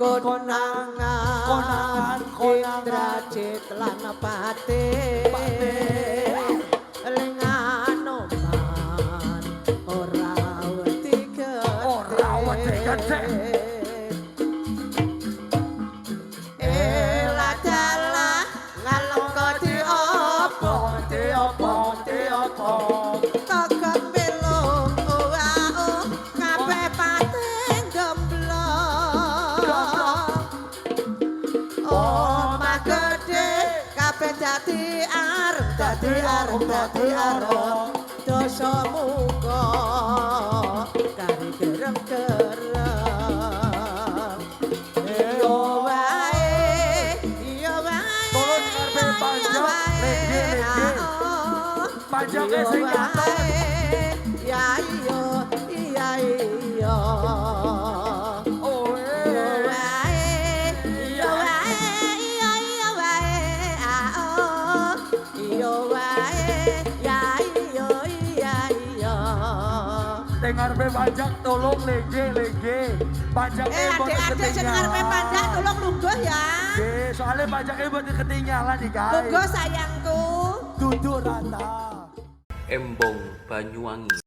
Konangan. Konangan, konangan. Indrajit lan Patih. Patih. Lenganoman ora wedi gedhe. Ora wedi gedhe. Ela dalah ngalengka diobong. Diobong, diobong. Togok melung oao kabeh patih gemblong. Omah gedhe kabeh dadi areng, dadi areng, dadi areng. Dasa muka kari gereng-gereng. Iya wae, iya wae. Tolong ngarepe iya pajak, wae, legi, legi. ah, oh. Pajake Iya sing gatot. wae, ya iya, iya iya. Oh, Iya eh. wae, iya wae, iya iya wae, ah oh. Iya wae, ya iya iya iya. Sing ngarepe pajak tolong legi, legi. Pajake Eh, mboten adik-adik sing ngarepe panjak tolong lungguh ya. Nggih, soalnya pajaknya mboten ketinggalan iki, guys. Lungguh, sayangku. Duduk rata. Embong Banyuwangi.